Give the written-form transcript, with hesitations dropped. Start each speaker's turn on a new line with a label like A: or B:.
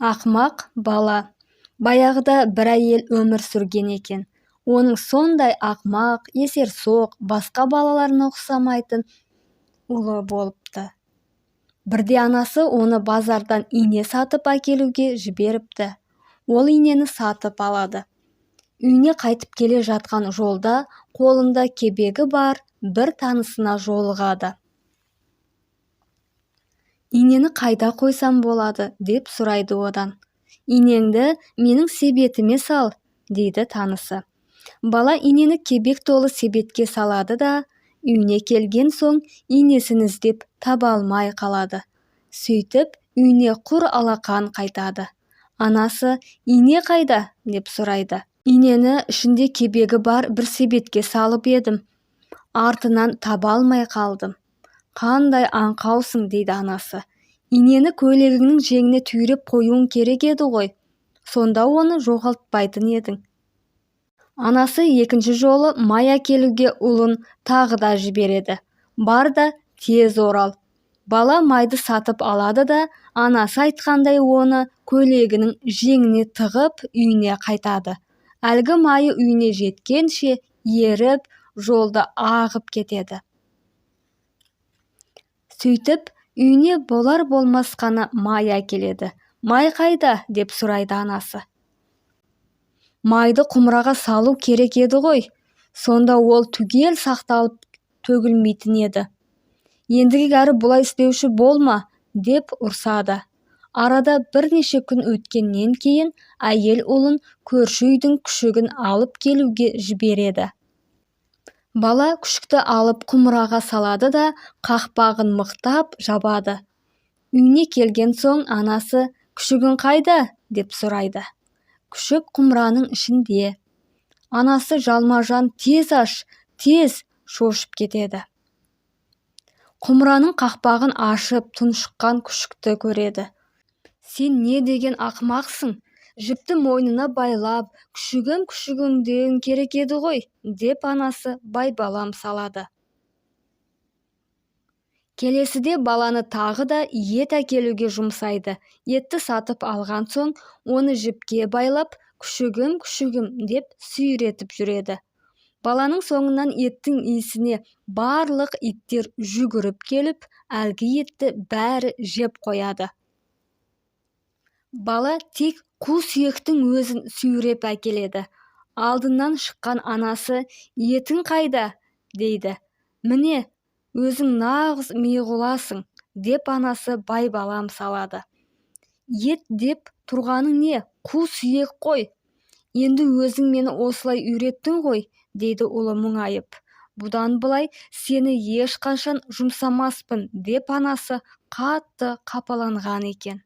A: Ақымақ бала. Баяғыда бір әйел өмір сүрген екен. Оның сондай ақымақ, есерсоқ, басқа балаларына ұқсамайтын ұлы болыпты. Бірде анасы оны базардан ине сатып әкелуге жіберіпті. Ол инені сатып алады. Үйіне қайтып келе жатқан жолда қолында кебегі бар бір танысына жолығады. «Инені қайда қойсам болады?» – деп сұрайды одан. «Инеңді менің себетіме сал», – дейді танысы. Бала инені кебек толы себетке салады да, үйіне келген соң инесін іздеп таба алмай қалады. Сөйтіп, үйіне құр алақан қайтады. Анасы: «Ине қайда?» – деп сұрайды. «Инені ішінде кебегі бар бір себетке салып едім, артынан таба алмай қалдым». «Қандай аңқаусың, – дейді анасы. – Инені көйлегіңнің жеңіне түйреп қоюың керек еді ғой, сонда оны жоғалтпайтын едің». Анасы екінші жолы май әкелуге ұлын тағы да жібереді. «Бар да, тез орал». Бала майды сатып алады да, анасы айтқандай оны көйлегінің жеңіне тығып, үйіне қайтады. Әлгі майы үйіне жеткенше еріп, жолда ағып кетеді. Сөйтіп, үйіне болар-болмас қана май әкеледі. «Май қайда?» – деп сұрайды анасы. «Майды құмыраға салу керек еді ғой, сонда ол түгел сақталып, төгілмейтін еді. Ендігәрі бұлай істеуші болма», – деп ұрсады. Арада бірнеше күн өткеннен кейін әйел ұлын көрші үйдің күшігін алып келуге жібереді. Бала күшікті алып құмыраға салады да, қақпағын мықтап жабады. Үйіне келген соң анасы: «Күшігің қайда?» – деп сұрайды. «Күшік құмыраның ішінде». Анасы жалма-жан: «Тез аш, тез!» Шошып кетеді. Құмыраның қақпағын ашып, тұншыққан күшікті көреді. «Сен не деген ақымақсың? Жіпті мойнына байлап, күшігім, күшігім деуің керек еді ғой», – деп анасы байбалам салады. Келесіде баланы тағы да ет әкелуге жұмсайды. Етті сатып алған соң, оны жіпке байлап, күшігім, күшігім деп сүйретіп жүреді. Баланың соңынан еттің иісіне барлық иттер жүгіріп келіп, әлгі етті бәрі жеп қояды. Бала тек қу сүйектің өзін сүйреп әкеледі. Алдынан шыққан анасы: «Етің қайда?» – дейді. «Міне, өзің нағыз миғұласың», – деп анасы байбалам салады. «Ет деп тұрғаның не, қу сүйек қой». «Енді өзің мені осылай үйреттің ғой», – дейді ұлы мұңайып. «Бұдан былай сені ешқашан жұмсамаспын», – деп анасы қатты қапаланған екен.